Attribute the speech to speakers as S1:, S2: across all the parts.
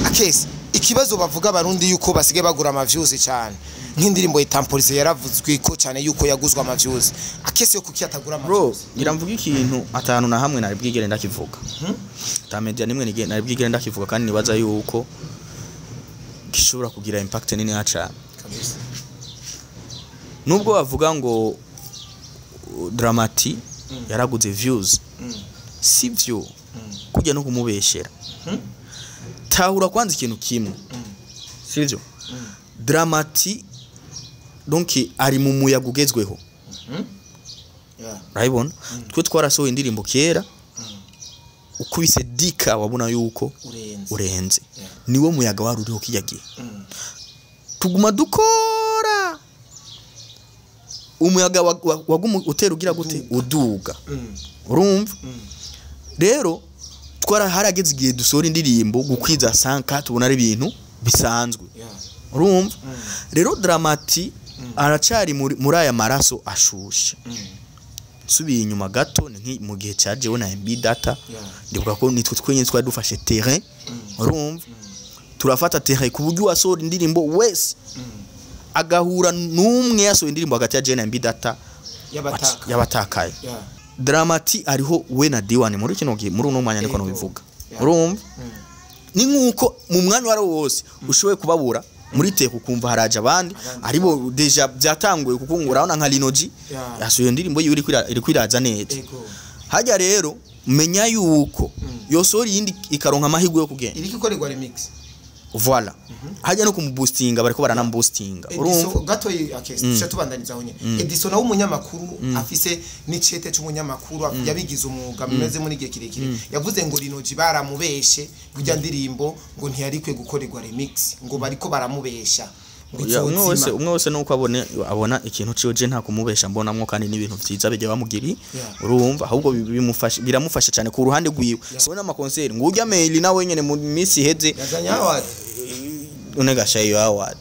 S1: Akesi, ikibazo bavuga Abarundi yuko basigaye bagura ama views cyane, nk'indirimbo Itampolize yaravuzwe ko cyane yuko yaguzwe ama views. Akesi yo kuki atagura
S2: Bro,
S1: ama views?
S2: Ngira mvuga ikintu atanu na hamwe nari bwigere ndakivuga, ta media nimwe nari bwigere ndakivuga, kandi nibaza yuko gishobora kugira impact nini cyane.
S1: Kabisa.
S2: Nubwo bavuga ngo Drama-T yaraguze views, sivyo, kujya no kumubeshera. Tahura kwanza ikintu kimwe, sivyo? Drama-T donc ari mu muyaga ugezweho. Urabibona, twe twarasohoye indirimbo kera, ukubise dika wabona yuko
S1: urenze.
S2: Urenze. Niwo muyaga wari uriho kijya gihe. Tuguma dukora, umuyaga waguma utera ugira gute? Uduga. Urumva rero, twara harageze igihe dusohora indirimbo gukwiza 5, tubona ari ibintu bisanzwe. Urumva rero, Drama-T aracari muri aya maraso ashushe. Nsubiye inyuma gato, ni nki mu gihe ca jewe na MB Data. Ndibuka ko nitwe twenyine twari dufashe terrain. Urumva, turafata terrain ku buryo uwasohora indirimbo wese agahura n'umwe yasohoye indirimbo hagati ya jewe na MB Data,
S1: y'abataka.
S2: Yabatakaye. Drama-T ariho we na D1 muri kino gihe, muri uno mwanya niko nobivuga. Urumva, ni nkuko mu mwanya wari wose ushoboye kubabura muri teko, ukumva haraje abandi, aribo déjà byatanguye, kuko ngo urabona nka Linoji yasohoye indirimbo yiwe iri kwiraza neza. Hajya rero menya yuko yosohora iyindi ikaronka amahirwe yo kugenda.
S1: Iriko ikorerwa remix.
S2: Voilà, hajya no kumuboostinga, bariko baranamuboostinga, urumva.
S1: Ediso gato, okay, tuca tubandaniza aho nyene. Edison nawe umunyamakuru afise n'icete c'umunyamakuru, yabigize umwuga meze muri gihe kirekire, yavuze ngo Linoji baramubeshe, burya ndirimbo ngo ntiyarikwiye gukorerwa remix, ngo bariko baramubesha ngo
S2: Ya, umwe wese
S1: izozima.
S2: Umwe wese nuko abona ikintu ciwe. Je nta kumubesha mbonamwo, kandi n'ibintu vyiza bijya bamugiri. Urumva, ahubwo bimufasha, biramufasha cyane ku ruhande rwiwe. Yeah. N'ama concert ngo urya mail nawe nyene mu minsi iheze
S1: yazanye award.
S2: Unegasha iyo award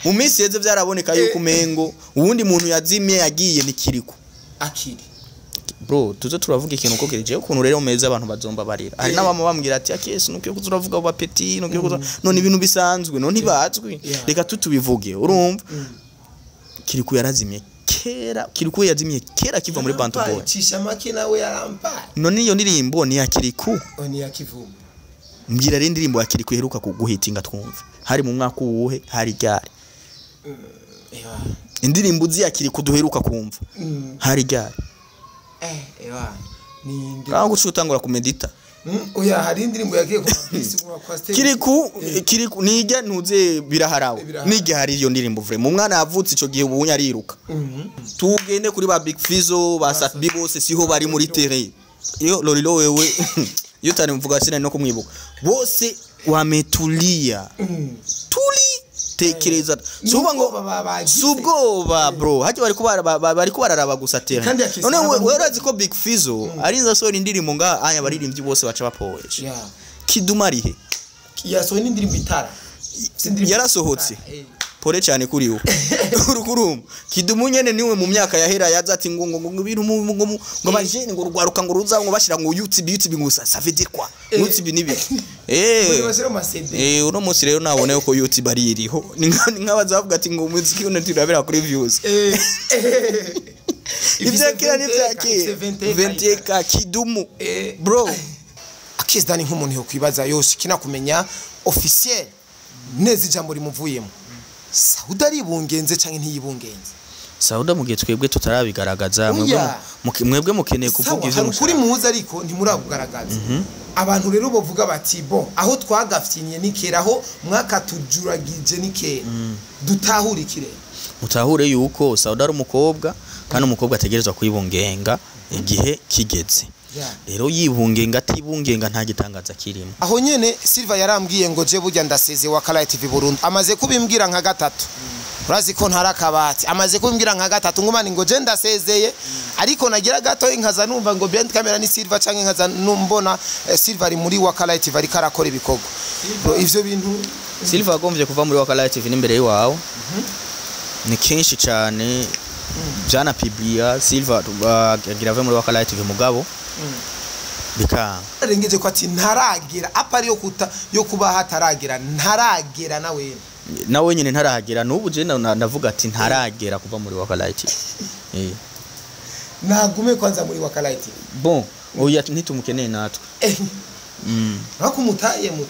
S2: mu minsi iheze, byaraboneka yuko umengo uwundi muntu yazimye yagiye ni Kiriko.
S1: Akiri.
S2: Bro, tuze turavuga ikintu uko kiri. Jewe ukuntu rero meza, abantu bazomba barira. Hari n'abama bambwira ati: "Akesi, nukwiye kuza uravuga abo bapeti, nukwiye kuza none ibintu bisanzwe none ntibazwi." Reka tutubivuge. Urumva, Kiriku yarazimye kera, Kiriku yazimye kera kiva muri Bantu Boy.
S1: Cisha make nawe yarampaye.
S2: None iyo ndirimbo ni ya Kiriku?
S1: Oni ya Kivumu.
S2: Mbwira rero, indirimbo ya Kiriku iheruka kuguhitinga twumve hari mu mwaka uwuhe, hari ryari?
S1: Ewa.
S2: Indirimbo uzi ya Kiriku duheruka kumva hari ryari?
S1: Ewa, ni indi
S2: Kaho guca utangura kumedita.
S1: Oya, hari indirimbo yagiye ku bisi kwa stage.
S2: Kiriku, Kiriku nijya ntuze biraharawe.
S1: Biraharawe.
S2: Nijya hari iyo ndirimbo vraiment umwana yavutse ico gihe, ubu ariruka. Tugende kuri ba Big Fizzo, ba Sat-B, bose siho bari muri terrain. Iyo Lolilo wewe iyo utari mvuga sina no kumwibuka, bose wametulia. Tuli tekereza suba ngo
S1: N'ubwoba babagize.
S2: Si ubwoba bro, hajya bariko bararaba gusa terrain.
S1: Kandi akisi
S2: None wewe urazi ko Big Fizzo arinza asohora indirimbo nga anya, baririmbyi bose baca bapoweje. Kiduma arihe?
S1: Yasohoye n'indirimbo itara. Si indirimbo
S2: Yarasohotse.
S1: itara.
S2: Pole cyane kuri we. Urukurumba Kidumu nyene niwe mu myaka yahera yaza ati ngo ibintu ngo abajene, ngo rugwaruka, ngo ruza ngo bashira ngo YouTube, YouTube, ngo ça veut dire quoi YouTube nibi?
S1: Ngo bashyire mu ma CD.
S2: Uno munsi rero nabone ko YouTube ari iriho, ni nk'abaza bavuga ati ngo umuziki uno turabera kuri views. Ibya kera n'ibya kera, 21K Kidumu. Bro.
S1: Akesi Dani, nk'umuntu yokwibaza yose kina kumenya officiel neza ijambo rimuvuyemo, Sauda aribungenze canke ntiyibungenze?
S2: Sauda, mu gihe twebwe tutarabigaragaza, mwebwe
S1: Oya.
S2: mwebwe mukeneye kuvuga
S1: Sawa,
S2: ivyo
S1: hari ukuri
S2: mushaka.
S1: muzi ariko ntimurakugaragaza. Abantu rero bavuga bati: "Bon, aho twagafyinye ni kera, aho mwakatujuragije ni kera." Dutahure ikirere.
S2: Mutahure yuko Sauda ari umukobwa, kandi umukobwa ategerezwa kwibungenga igihe kigeze. Rero yibungenga atibungenga, nta gitangaza kirimo.
S1: Aho nyene Silva yarambwiye ngo: "Je burya ndaseze wa Kala TV Burundi." Amaze kubimbwira nka gatatu. Urazi ko ntara akabati, amaze kubimbwira nka gatatu ngo: "Mani," ngo: "je ndasezeye." Ariko nagira gato nkaza numva ngo behind camera ni Silva, canke nkaza numbona Silva ari muri wa Kala TV ariko arakora ibikorwa. Bro, ivyo bintu?
S2: Silva agombye kuva muri Wakala TV n'imbere y'iwawe ni kenshi cyane byana piblia Silva agira ave muri Wakala TV, mugabo Bikanga.
S1: Arengeje ko ati ntaragera apa yo kuta yo kuba hataragera, ntaragera nawe.
S2: Nawe nyine ntaragera n'ubu je ndavuga ati ntaragera kuva muri Wakalight.
S1: Nagume kwanza muri Wakalight.
S2: Bon, oya ntitumukeneye natwe.
S1: Bakumutaye mu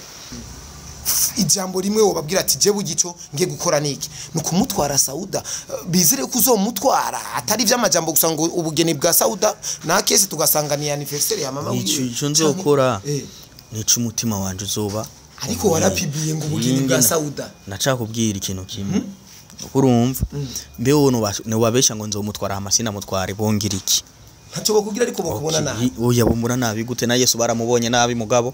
S1: ijambo rimwe wobabwira ati je bugico ngiye gukora niki, nukumutwara Sauda, bizire ko uzomutwara atari vy'amajambo gusa ngo ubugeni bwa Sauda na kesi tugasanga ni anniversaire ya mama
S2: wiwe. Ico nzokora nico umutima wanje uzoba.
S1: Ariko warapibiye ngo ubugeni bwa Sauda.
S2: Nacakubwira ikintu kimwe. Urumva mbe wowe nobabesha ngo nzomutwara amasina mutware bongira iki?
S1: Ntacyo bakubwira ariko bakubona nabi.
S2: Oya bomura nabi gute na Yesu baramubonye nabi mugabo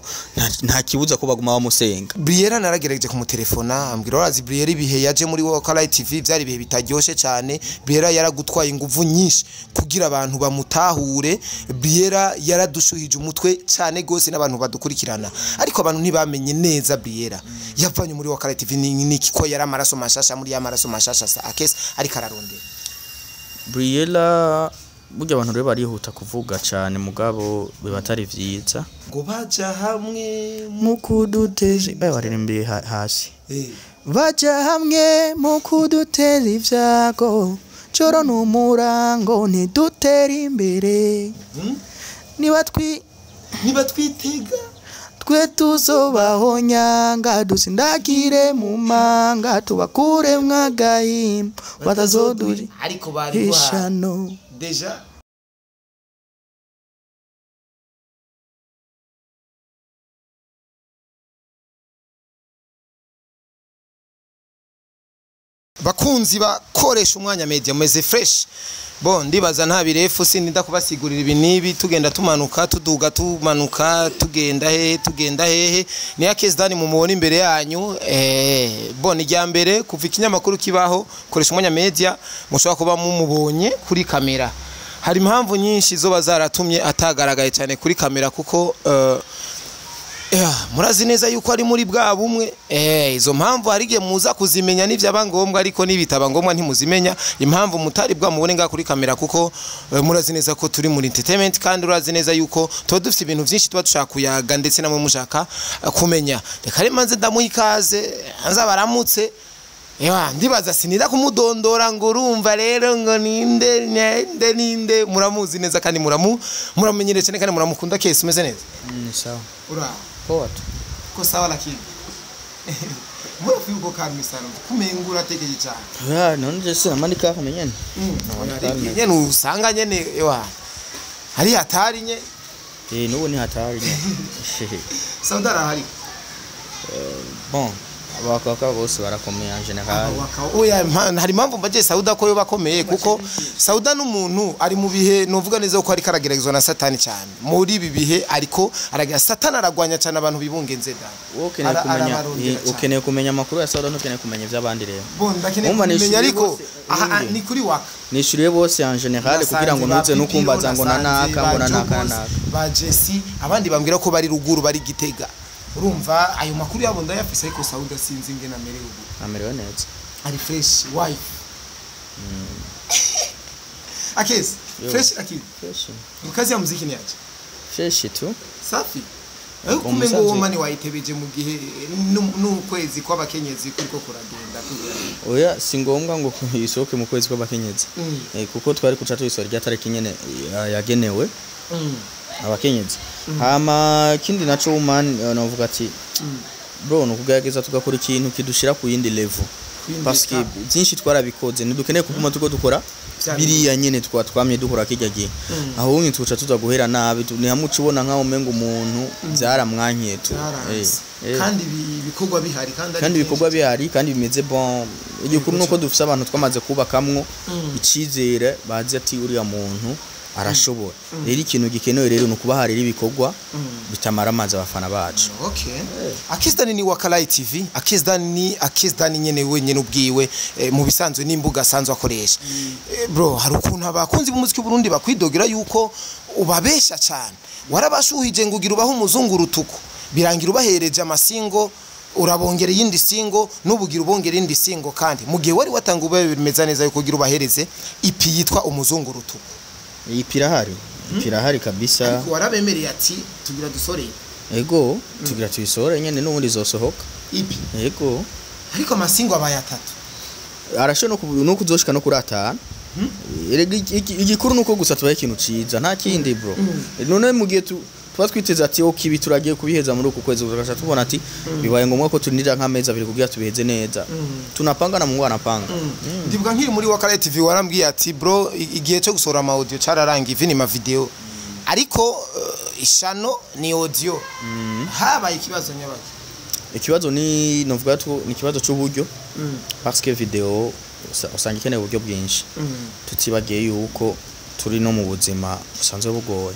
S2: nta kibuza ko baguma bamusenga.
S1: Briera naragerageje kumutelefona ambwira urazi Briera ibihe yaje muri Wakalight TV byari ibihe bitaryoshe cyane. Briera yaragutwaye inguvu nyinshi kugira abantu bamutahure. Briera yaradushuhije umutwe cyane gose n'abantu badukurikirana, ariko abantu ntibamenye neza Briera yavanye muri Wakalight TV niki ko yari amaraso mashasha muri ya maraso mashasha sa akese ariko ararondera.
S2: Briera burya abantu rero barihuta kuvuga cyane mugabo bibatari vyiza
S1: ngo baja hamwe
S2: mu kuduteza baririmbiye hasi baja hamwe mu kuduteza ivyago coro n'umurango ntidutera imbere niba twitega twe tuzobaho nyanga dusindagire mu manga tubakure mwagahimba batazoduri
S1: ariko bari
S2: ishano
S1: deja. Bakunzi bakoresha umwanya media meze fresh. Bon, ndibaza nta birefu sindinda kubasigurira ibi nibi, tugenda tumanuka tuduga tumanuka tugenda hehe tugenda hehe. Ni Akes Dani mumubona imbere yanyu. Bon, ijya mbere kuva ikinyamakuru kibaho koresha umwanya media mushobora kuba mumubonye kuri kamera. Hari impamvu nyinshi zo bazaratumye atagaragaye cyane kuri kamera kuko murazi neza yuko ari muri bwa bumwe. Izo mpamvu hari igihe muza kuzimenya n'ivyaba ngombwa ariko nibitaba ngombwa ntimuzimenya impamvu mutari bwa mubone nga kuri kamera kuko murazi neza ko turi muri entertainment kandi urazi neza yuko tuba dufite ibintu byinshi tuba dushaka kuyaga ndetse namwe mushaka kumenya. Reka rero manze ndamuha ikaze anzabaramutse. Ndibaza sinida kumudondora ngo urumva rero ngo ninde ninde ninde, muramuzi neza kandi muramenyereye cyane kandi muramukunda. Kesi umeze neza?
S2: Ni sawa.
S1: Ura
S2: poa tu.
S1: Ko sawa lakini murafi uko karmisano kumengura tekeje cyane.
S2: Ya none je sinamanika kamenyene.
S1: Nyene usanga nyene ewa hari hatari nye.
S2: Nubu ni hatari nye.
S1: Sauda arahari.
S2: Bon abakaka bose barakomeye en general.
S1: Oya hari impamvu mbaje Sauda ko yo bakomeye kuko Sauda n'umuntu ari mu bihe novuga neza ko ari karageragezwa na Satani cyane. Muri ibi bihe ariko aragira Satani aragwanya cyane abantu bibungenze da.
S2: Ukeneye kumenya amakuru ya Sauda ntukeneye kumenya ivy'abandi rero.
S1: Bon ndakeneye kumenya ariko aha ni kuri waka.
S2: Nishuriye bose en general kugira ngo ntuze nukumbaza ngo nanaka ngo nanaka nanaka.
S1: Ba Jesse abandi bambwira ko bari ruguru bari Gitega. Urumva ayo makuru yabo ndayafise ariko Sauda sinzi ingene amerewe ubu.
S2: Amerewe neza.
S1: Ari fresh wife. Akes, fresh akili.
S2: Fresh.
S1: Kazi ya muziki ni aje?
S2: Fresh tu.
S1: Safi. Ariko kumengo wo mani wayitebeje mu gihe n'ukwezi kw'abakenyezi kuriko kuragenda kugira.
S2: Oya si ngombwa ngo isohoke mu kwezi kw'abakenyezi. Kuko twari kuca tuyisora rya tariki nyene yagenewe. Abakenyezi. Hama kindi naco man navuga ati bro nukugerageza tugakora ikintu kidushira ku yindi level. Parce que byinshi twarabikoze ntidukeneye kuguma tuko dukora biriya nyene twamye dukora kijya gihe. Aho unyi tuca tuza guhera nabi ni hamwe ucubona nkaho umenga umuntu byaramwankiye tu.
S1: Kandi ibikorwa bihari
S2: kandi ibikorwa bihari kandi bimeze bon. Igikuru nuko dufise abantu twamaze kubakamwo icizere bazi ati uriya muntu arashobora. Rero ikintu gikenewe rero nukubaharira ibikorwa bitamara amazi abafana bacu.
S1: Okay. Akes Dani ni Wakalight TV. Akes Dani ni Akes Dani nyene wenyene ubwiwe mu bisanzwe n'imbuga asanzwe akoresha. Bro hari ukuntu abakunzi b'umuziki w'u Burundi bakwidogera yuko ubabesha cyane. Warabashuhije ngo ugira ubaho umuzungu rutuku. Birangira ubahereje amasingo urabongera yindi singo nubugira ubongera indi singo kandi mu gihe wari watanga ube bimeze neza yuko ugira ubahereze ipi yitwa umuzungu rutuku.
S2: Ipira hari EP irahari kabisa.
S1: Ariko warabemereye ati tugira dusore.
S2: Ego, tugira tuyisore nyene, n'ubundi izosohoka.
S1: EP.
S2: Ego.
S1: Ariko amasingo abaye atatu.
S2: Arashe no kuzoshika no kuri 5. Erega igikuru nuko gusa tubaye ikintu ciza, nta kindi bro. None mu gihe tuba twiteze ati ok, ibi turagiye kubiheza muri uku kwezi, tugaca tubona ati bibaye ngombwa ko turindira nk'amezi 2 kugira tubiheze neza. Tunapanga na Mungu anapanga.
S1: Ndibuka nkiri muri Wakala TV warambwiye ati bro, igihe cyo gusohora ama audio cararangiye, ivi ni ma video, ariko ishano ni audio. Habaye ikibazo nyabaki?
S2: Ikibazo ni, novuga tu, ni ikibazo c'uburyo, parce que video usanga ikeneye uburyo bwinshi, tutibagiye yuko turi no mu buzima busanzwe bugoye.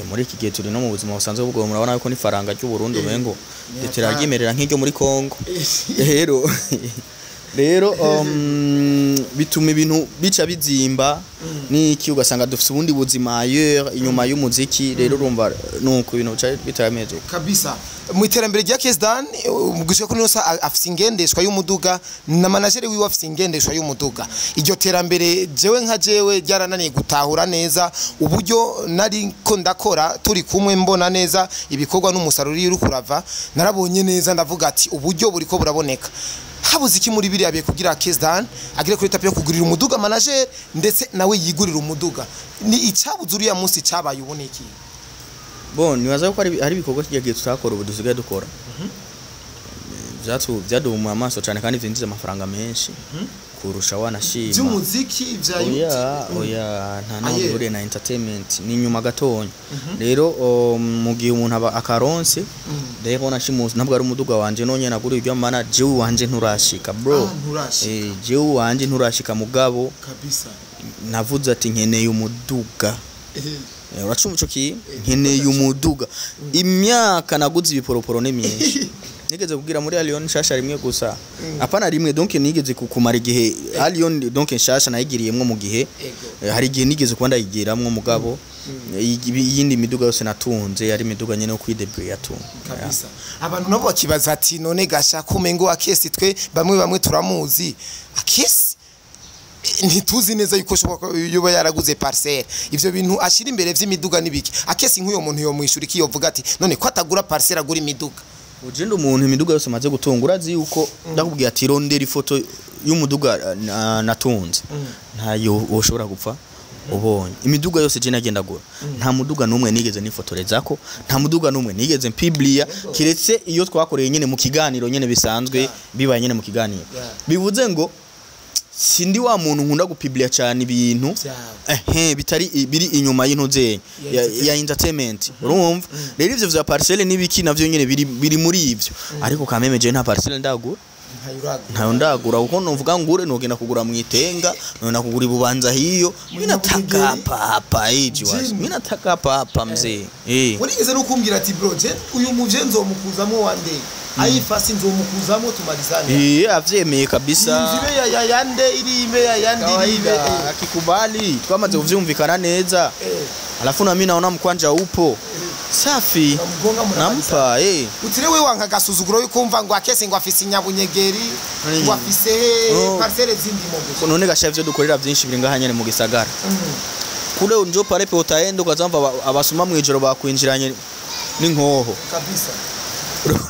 S2: Muri iki gihe turi no mu buzima busanzwe bugoye, murabona yuko n'ifaranga ry'u Burundi umengo
S1: Ni
S2: ritiraryimerera nk'iryo muri Kongo. Rero bituma ibintu bica bizimba n'iki, ugasanga dufite ubundi buzima ailleurs inyuma y'umuziki. Rero urumva nuko ibintu bica bitarameze uko.
S1: Kabisa, mu iterambere rya Kesdan gushika kuri nosa afise ingendeshwa y'umuduga, na manager wiwe afise ingendeshwa y'umuduga. Iryo terambere jewe nka jewe ryarananiye gutahura neza uburyo nari ko ndakora turi kumwe, mbona neza ibikorwa n'umusaruro uri kurava. Narabonye neza, ndavuga ati uburyo buriko buraboneka. Habuze iki muri biriya bihe kugira Kesdan agere kuri étape yo kugurira umuduga manager, ndetse nawe yigurira umuduga? Ni icyabuze uriya munsi cyabaye ubu ni iki?
S2: Bon, nibaza ko hari ibikorwa kijya gihe tutakora ubu dusigaye dukora. Vyaduhumuye amaso cyane kandi vyinjiza amafaranga menshi kurusha, wanashima.
S1: By'umuziki, bya
S2: Oya.
S1: YouTube?
S2: Oya, nta naho
S1: Aye.
S2: bihuriye na entertainment, ni nyuma gatonya. Rero mu gihe umuntu aba akaronse, rero nashimuze, ntabwo ari umuduga wanje nonye naguriye ibyo mana, jewe wanje nturashika bro.
S1: Ah, nturashika.
S2: Eh, jewe wanje nturashika, mugabo navuze ati nkeneye umuduga. Uracumva ico kintu? Nkeneye umuduga. Imyaka naguze ibiporoporo ni myinshi. Nigeze kugira muri Allion nshasha rimwe gusa, apana rimwe, donc nigeze kumara igihe Allion, donc nshasha nayigiriyemwo mu gihe hari igihe nigeze kuba ndayigiramwo, mugabo iyindi miduga yose natunze yari imiduga nyene yo kwidebrouiller tu.
S1: Kabisa, abantu nabo bakibaza ati none gasha kumengo Akesi, twe bamwe bamwe turamuzi Akesi, ntituzi neza yuko ushobora kuba yoba yaraguze parcelle. Ivyo bintu ashira imbere vy'imiduga n'ibiki? Akesi nk'uyo muntu yo mwishura iki, yovuga ati none ko atagura parcelle agura imiduga?
S2: Ujenda umuntu imiduga yose maze gutunga, urazi yuko ndakubwiye ati rondera ifoto y'umuduga natunze, ntayo woshobora gupfa ubonye. Imiduga yose je nagenda gura, nta muduga n'umwe nigeze nifotorezako, nta muduga n'umwe nigeze mpublia, kiretse iyo twakoreye nyene mu kiganiro nyene bisanzwe, bibaye nyene mu kiganiro. Bivuze ngo sindi wa muntu nkunda gupublia cyane ibintu ehe bitari biri inyuma y'intuze ya entertainment. Urumva rero ivyo vya parcelle n'ibiki navyo nyene biri muri ivyo, ariko kameme je nta parcelle ndagura, ntayo ndagura, kuko nuvuga ngure nogenda kugura mu Itenga, nogenda kugura ibubanza hiyo. Mimi nataka hapa hapa hiji wazi, mimi nataka hapa hapa mzee, eh.
S1: Urigeze no kumbwira ati bro, je uyu muvye nzomukuzamo one day, ayifasi nzomukuzamo tumalizane.
S2: Eh, avyemeye kabisa.
S1: Inzu ibe ya yande iri ibe ya yande iri ibe.
S2: Kawaida, akikubali twamaze kuvyumvikana neza, alafu na mimi naona mkwanja upo safi,
S1: Unamgonga, mnamaliza.
S2: nampa, eh.
S1: Utire we wanka agasuzuguro yukumva ngo Akese ngo afise inyabunyegeri, ngo afise he
S2: Oh.
S1: parcelle zindi mu gusa.
S2: None gasha ivyo dukorera vyinshi biri ngaha nyene mu gisagara. Kule njo pale pe utaenda ukazamva abasuma mwijoro bakwinjiranye n'inkoho.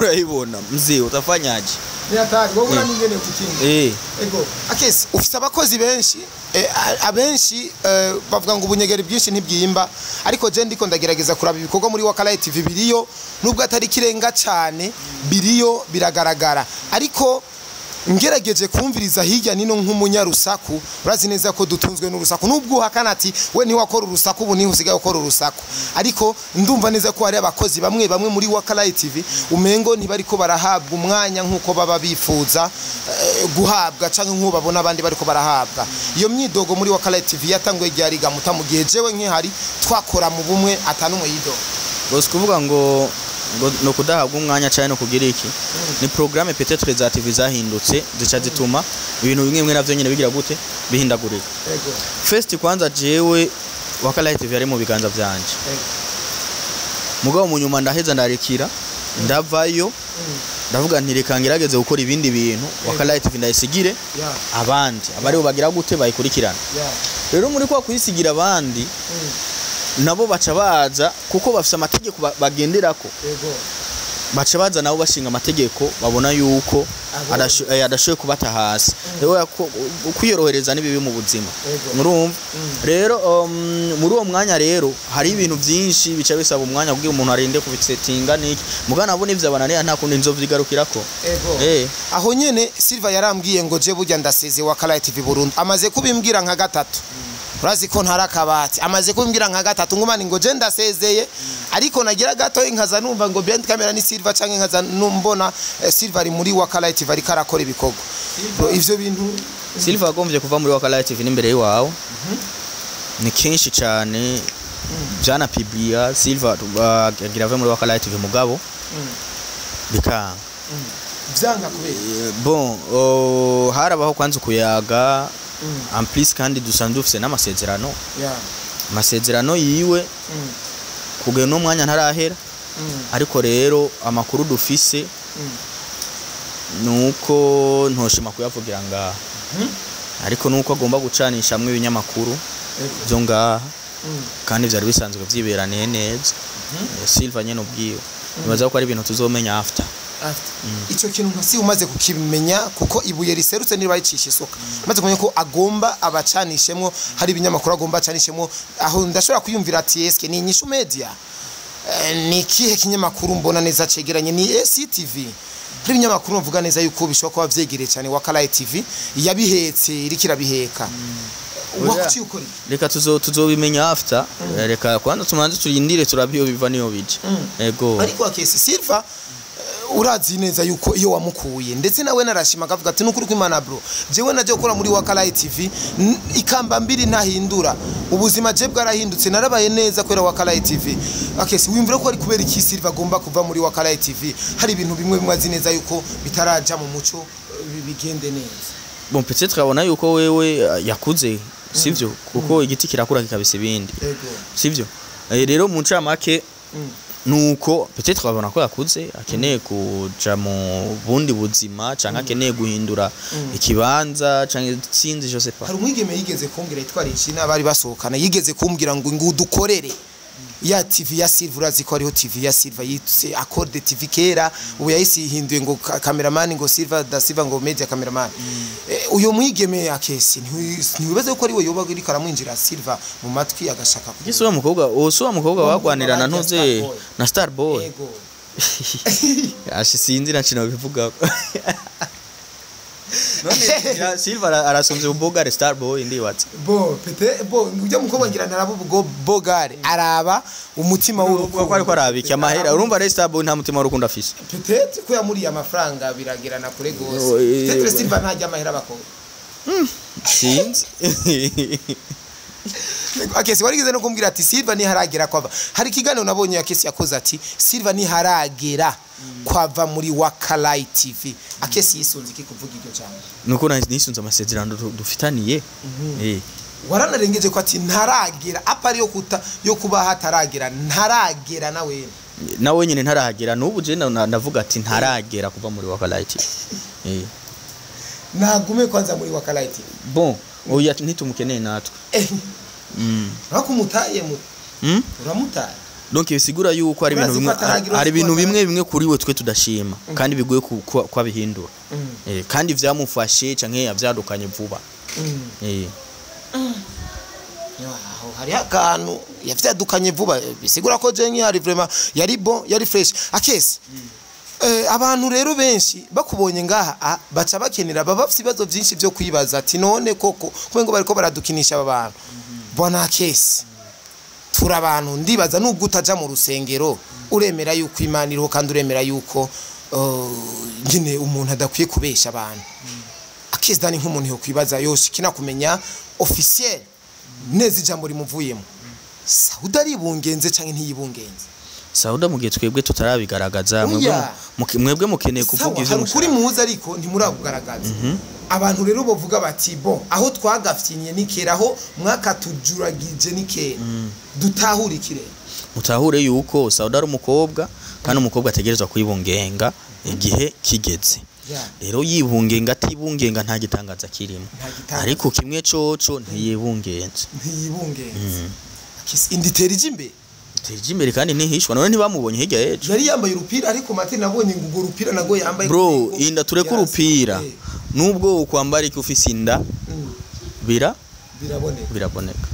S2: Urayibona mzee, utafanyaje?
S1: Ni hatari wowe uranyingene kukinga.
S2: Eh.
S1: Ego Akesi, ufise abakozi benshi, abenshi bavuga ngo ubunyegeri bwinshi ntibwimba, ariko je ndiko ndagerageza kuraba ibikorwa muri Wakala TV biriyo, nubwo atari kirenga cyane, biriyo biragaragara, ariko ngerageje kumviriza hirya nino nk'umunyarusaku, urazi neza ko dutunzwe n'urusaku, nubwo uhakana ati we ntiwakora urusaku, ubu niho usigaye ukora urusaku, ariko ndumva neza ko hari abakozi bamwe bamwe muri Wakala TV umengo ntibariko barahabwa umwanya nk'uko baba bifuza guhabwa, canke nk'uko babona abandi bariko barahabwa. Iyo myidogo muri Wakala TV yatanguye ryari gamuta, mu gihe jewe nkihari twakora mu bumwe atanumwe yidogo?
S2: Bose kuvuga ngo no kudahabwa umwanya cyane no kugira iki, ni programme peut-être za TV zahindutse, zica zituma ibintu bimwe bimwe navyo nyene bigira gute, bihindagurika. First kwanza jewe Wakala TV yari mu biganza vyanje, mugabo mu nyuma ndaheza ndarekira, ndavayo, ndavuga nti reka ngerageze gukora ibindi bintu, Wakala TV ndayisigire abandi abaribo bagira gute, bayikurikirana. Rero muri kwa kuyisigira abandi, Nabo baca baza kuko bafise amategeko bagenderako. Baca baza nabo bashinga amategeko, babona yuko adashoboye kubata hasi. Rero kwiyorohereza ni bibi mu buzima. Murumva rero, muri uwo mwanya rero hari ibintu byinshi bica bisaba umwanya kugira umuntu arinde kubisetinga niki, mugana nabo nivyo bananiye, nta kundi nzovyigarukirako.
S1: Aho nyene Silva yarambwiye ngo je burya ndaseze Wakalight TV burundu. Amaze kubimbwira nka gatatu, urazi ko ntari akabati, amaze kubimbwira nka gatatu ngumani ngo je ndasezeye, ariko nagira gato nkaza numva ngo behind camera ni Silva, canke nkaza numbona Silva ari muri Wakalight TV ariko arakora ibikorwa. Bro, ivyo bintu.
S2: Silva agombye kuva muri Wakalight TV n'imbere y'iwawe ni kenshi cyane byana publia Silva agira ave muri Wakalight TV, mugabo bikanga.
S1: Vyanga kubera?
S2: Bon, harabaho kwanza ukuyaga, en plus kandi dusanzwe dufise n'amasezerano. Amasezerano yiwe kugera no mwanya ntarahera, ariko rero amakuru dufise nuko ntoshima kuyavugira ngaha, ariko nuko agomba gucanishamwe ibinyamakuru byo ngaha, kandi vyari bisanzwe vyiberaniye neza. Silva nyene ubwiwe nibaza ko ari ibintu tuzomenya after.
S1: Ico kintu nka si umaze kukimenya, kuko ibuye riserutse niba ricisha isuka, umaze kumenya ko agomba abacanishemwo, hari ibinyamakuru agomba acanishemwo, aho ndashobora kwiyumvira ati eske ni Inyishu Media? Ni ikihe kinyamakuru mbona neza cegeranye? Ni ACTV? Hari ibinyamakuru mvuga neza yuko bishobora kuba vyegereye cyane Wakalight TV, yabihetse, iriko irabiheka. Wakuciye ukora iki?
S2: Reka tuzobimenya after. Reka kwanza tumanze turindire turabe iyo biva niyo bija. Ego.
S1: Ariko akesi Silva, urazi neza yuko iyo wamukuye, ndetse nawe narashima akavuga ati nukuri kw'Imana bro, jewe naje gukora muri Wakalight TV, ikamba mbiri ntahindura ubuzima, je bwarahindutse, narabaye neza kubera Wakalight TV. Akesi, wiyumvira ko ari kubera iki Silva agomba kuva muri Wakalight TV? Hari ibintu bimwe bimwe azi neza yuko bitaraja mu muco, bigende neza.
S2: Bon, peut-être abona yuko wewe yakuze, sivyo? Kuko igiti kirakura kikabisa ibindi, sivyo? Rero mu ncamake nuko peut-être abona ko yakuze, akeneye kuja mu bundi buzima, canke akeneye guhindura ikibanza, canke sinzi, je sais pas.
S1: Hari umwigeme yigeze kumbwira yitwa Regina, bari basohokana, yigeze kumbwira ngo udukorere ya TV ya Silva. Urazi ko hariho TV ya Silva yitse Accord TV kera, ubu yahise ihinduye ngo cameraman, ngo Silva da Silva, ngo media cameraman. Uyo mwigeme akesi, ntiwibaze ko ari we yoba ariko aramwinjira Silva mu matwi agashaka ku
S2: Gise wa mukobwa, uwo si wa mukobwa
S1: Wa
S2: bagwanirana
S1: mukobwa
S2: ntuze
S1: barya Star Boy.
S2: Na Star Boy.
S1: Ego.
S2: Ashe, sinzi na kino bivuga. None ya Silva arasumvye ubugare Star Boy, ndibatse.
S1: Bo pete bo ujya mukobwa ngira ntaraba ubwo bogare, araba umutima w'urukundo.
S2: Ko ariko arabika amahera, urumva rero Star Boy nta mutima w'urukundo afise.
S1: Peut-être ko yamuriye amafaranga biragirana kure gose.
S2: Oh,
S1: Peut-être Silva ntajya amahera abakobwa.
S2: Sinzi.
S1: Akesi, warigeze no kumbwira ati Silva ntiharagera kwava. Hari ikiganiro nabonye Akesi yakoze ati Silva ntiharagera kwava muri Wakalight TV. Akesi, yisunze iki kuvuga iryo jambo?
S2: Nuko nisunze amasezerano dufitaniye.
S1: Waranarengeje ko ati ntaragera apa yo kuta yo kuba hataragera, ntaragera nawe.
S2: Nawe nyine ntaragera n'ubu, je ndavuga ati ntaragera kuva muri Wakalight.
S1: Nagume kwanza muri Wakalight.
S2: Bon, oya, ntitumukeneye natwe.
S1: Urakumutaye mu uramutaye.
S2: Donc bisigura yuko hari ibintu
S1: Urazi ko
S2: bimwe
S1: ataragira
S2: hari ibintu
S1: utwo
S2: bimwe bimwe kuri we twe tudashima kandi bigoye kwabihindura. Kandi vyamufashe canke yavyadukanye vuba.
S1: Aho hari akantu yavyadukanye vuba, bisigura ko je nkihari vraiment yari bon, yari fresh. Akesi, abantu rero benshi bakubonye ngaha baca bakenera, baba bafite ibibazo byinshi byo kwibaza ati none koko kubera ngo bariko baradukinisha aba bantu. Bwana Akesi, turi abantu, ndibaza nubwo utaja mu rusengero uremera yuko Imana iriho, kandi uremera yuko nyine umuntu adakwiye kubesha abantu. Akesi dani, nk'umuntu yo kwibaza yose kina kumenya officiel neza ijambo rimuvuyemo, Sauda aribungenze canke ntiyibungenze?
S2: Sauda, mu gihe twebwe tutarabigaragaza, mwebwe
S1: Oya.
S2: mwebwe mukeneye kuvuga
S1: Sawa,
S2: ivyo
S1: hari ukuri
S2: mushaka.
S1: muzi ariko ntimurakugaragaza. Abantu rero bavuga bati bon, aho twagafyinye ni kera, aho mwakatujuragije ni kera, dutahure ikirere.
S2: Mutahure yuko Sauda ari umukobwa, kandi umukobwa ategerezwa kwibungenga igihe kigeze. Rero yibungenga atibungenga nta gitangaza kirimo.
S1: Nta gitangaza.
S2: Ariko kimwe coco, ntiyibungenze.
S1: Ntiyibungenze. Akesi inda itera ija imbere.
S2: Itera imbere kandi ntihishwa, none ntibamubonye hirya y'ejo.
S1: Yari yambaye urupira, ariko mate nabonye ngo urwo rupira nago yambaye.
S2: Bro, inda, tureke urupira. Nubwo ukwambara iki, ufise inda, bira
S1: biraboneka.
S2: Biraboneka.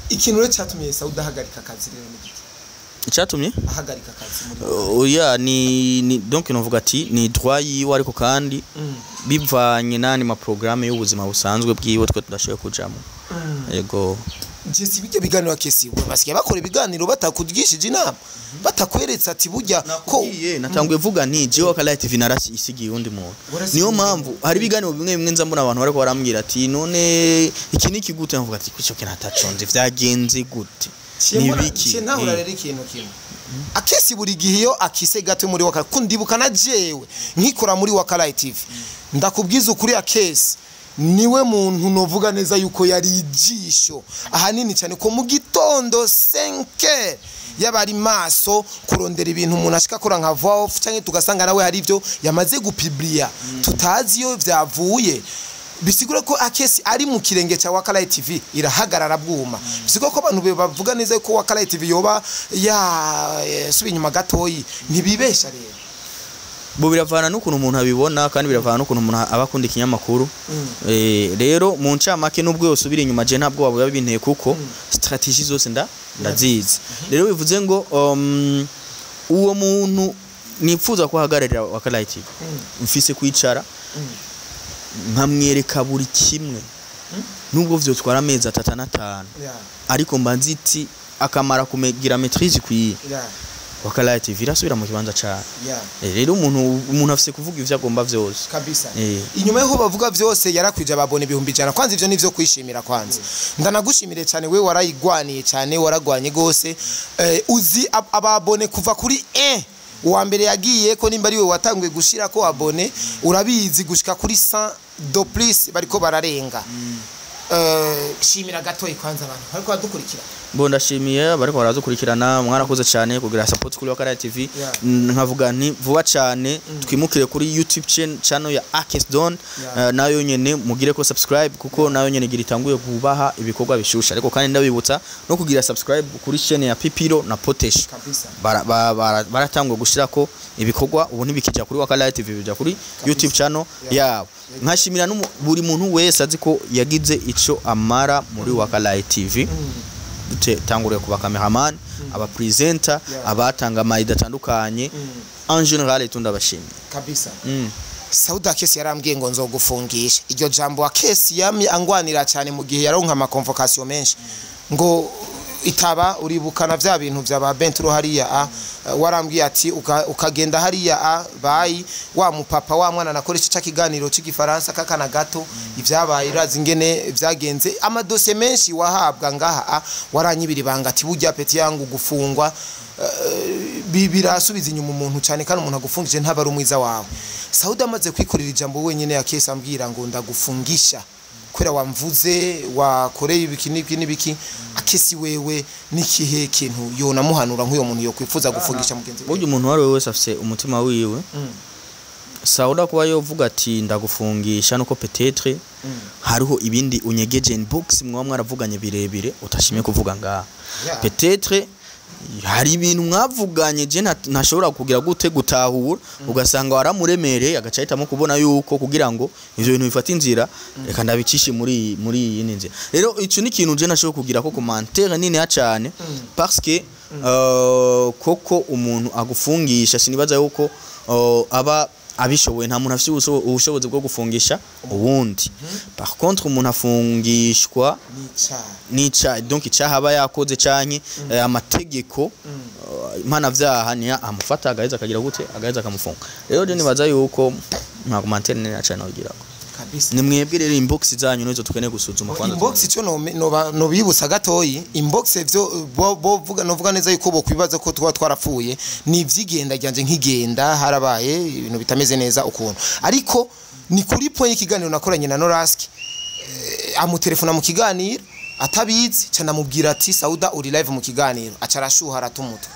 S1: Ikintu rero cyatumye Sauda ahagarika akazi rero ni giki?
S2: Icatumye
S1: ahagarika akazi muri
S2: Oya, ni donc novuga ati ni droit yiwe, ariko kandi bivanye n'andi ma programme y'ubuzima busanzwe bwiwe twe tudashoboye kujamo. Yego.
S1: Jesse, bijya biganiro Akesi basigaye bakora ibiganiro batakugishije inama, batakweretse ati burya ko
S2: Nakubwiye, natanguye vuga nti jewe Wakalight TV narasigiye undi muntu.
S1: Warasigiye
S2: Niyo
S1: undi.
S2: mpamvu hari ibiganiro bimwe bimwe nza mbona abantu bariko barambwira ati: "None iki ni gute?" Nkavuga ati: "Kuco kintu ataconze vyagenze gute, ni biki?"
S1: Ntahura rero ikintu kimwe, Akesi buri gihe iyo akise gato muri Wakala, kundibuka na jewe nkikora muri Wakala TV, ndakubwiza ukuri, Akesi niwe muntu novuga neza yuko yari ijisho ahanini cyane, ko mu gitondo 5 yaba ari maso kurondera ibintu umuntu ashika akora nka voix off, cyangwa tugasanga nawe hari ibyo yamaze gupublia tutazi iyo byavuye. Bisigura ko Akesi ari mu kirenge cya Wakala TV irahagarara bwuma. Bisigura ko abantu bavuga neza ko Wakala TV yoba ya subi inyuma gatoyi, ntibibesha rero.
S2: Bo, biravana n'ukuntu umuntu abibona, kandi biravana n'ukuntu umuntu aba akunda ikinyamakuru. Rero mu ncamake, nubwo yose ubiri inyuma, je ntabwo waba binteye, kuko stratégie zose ndazizi. Rero bivuze ngo uwo muntu nipfuza ko ahagararira Wakalight TV, mfise kwicara nkamwereka buri kimwe, nubwo vyotwara amezi 3 na 5, ariko mba nziti akamara kumegira maîtrise ikwiye, Wakalight TV irasubira mu kibanza cayo. Rero umuntu afise kuvuga ivyo agomba vyose.
S1: Kabisa.
S2: Eh.
S1: Inyuma y'aho bavuga vyose, yarakwije ababona 100,000. Kwanza ivyo nivyo kwishimira. Kwanza ndanagushimire cyane, we warayigwaniye cyane, waragwanye gose. Uzi ababone kuva kuri 1 uwa mbere yagiye ko nimba ari we watanguye gushira ko abone, urabizi, gushika kuri 100 de plus bariko bararenga. Shimira gatoyi kwanza abantu bariko badukurikira.
S2: Bo, ndashimiye bariko baradukurikirana, mwarakoze cyane kugira support kuri Wakalight TV. Nkavuga nti vuba cyane twimukire kuri YouTube channel ya Akes Don. Nayo nyene mugire ko subscribe, kuko nayo nyene igira itanguye kubaha ibikorwa bishusha. Ariko kandi ndabibutsa no kugira subscribe kuri chaîne ya Pipiro na Potesh.
S1: Kabisa.
S2: Baratanguye gushirako ibikorwa ubu, ntibikija kuri Wakalight TV, bija kuri YouTube channel yabo. Nkashimira buri muntu wese azi ko yagize ico amara muri Wakalight TV, tanguriye kuba cameraman, aba presenter, abatanga ama idées atandukanye, en général tundabashimiye.
S1: Kabisa. Sauda, Kesi yarambwiye ngo nzogufungisha. Iryo jambo wa Kesi yamye angwanira cyane mu gihe yaronka ama convocation menshi ngo itaba. Uribukana vya bintu vya ba Benturo hariya a warambwiye ati ukagenda hariya a bayi wa mupapa wa mwana nakoresha ca kiganiro c'igifaransa kakana gato, ivyabaye urazi ingene vyagenze, amadosiye menshi wahabwa ngaha a waranyibira ibanga ati burya petit yangu gufungwa birasubiza inyuma umuntu cyane, kandi umuntu agufungije ntaba ari umwiza wawe. Sauda amaze kwikorera ijambo wenyine ya Kesi ambwira ngo ndagufungisha kubera wamvuze, wakoreye ibiki n'ibiki n'ibiki. Akesi wewe n'ikihe kintu yonamuhanura nk'uyo muntu yokwifuza gufungisha mugenzi we?
S2: Burya umuntu uwo ari we wese afise umutima wiwe. Sauda kuba yovuga ati ndagufungisha nuko peut-être hariho ibindi unyegeje inbox mwaba mwaravuganye birebire utashimye kuvuga ngaha. Peut-être hari ibintu mwavuganye je ntashobora kugira gute gutahura, ugasanga waramuremereye, agaca ahitamo kubona yuko kugira ngo ivyo bintu bifate inzira, reka ndabicishe muri iyi nzira. Rero ico ni ikintu je ntashobora kugira ko commentaire nini ya cyane, parce que koko umuntu agufungisha sinibaza yuko aba abishoboye. Nta muntu afite ubushobozi bwo gufungisha uwundi. Par contre umuntu afungishwa
S1: n'icyaha.
S2: Nica donc icyaha aba yakoze canke amategeko mpanavyaha niyo amufata, agaheza akagira gute, agaheza akamufunga. Rero je nibaza yuko nta commentaire nini cyane nogirako.
S1: Kabisa.
S2: Ni mwebwe rero inbox zanyu nizo tukeneye gusuzuma kwanza.
S1: Inbox icyo nobibutsa gatoyi, inbox ivyo bovuga, novuga neza yuko bokwibaza ko tuba twarapfuye, ni ivyigenda ryanje nkigenda harabaye ibintu bitameze neza ukuntu, ariko ni kuri point y'ikiganiro nakoranye na Noraski. Amutelefona mu kiganiro atabizi, ca ndamubwira ati: "Sauda uri live mu kiganiro." Aca arashuha, aratumutwe,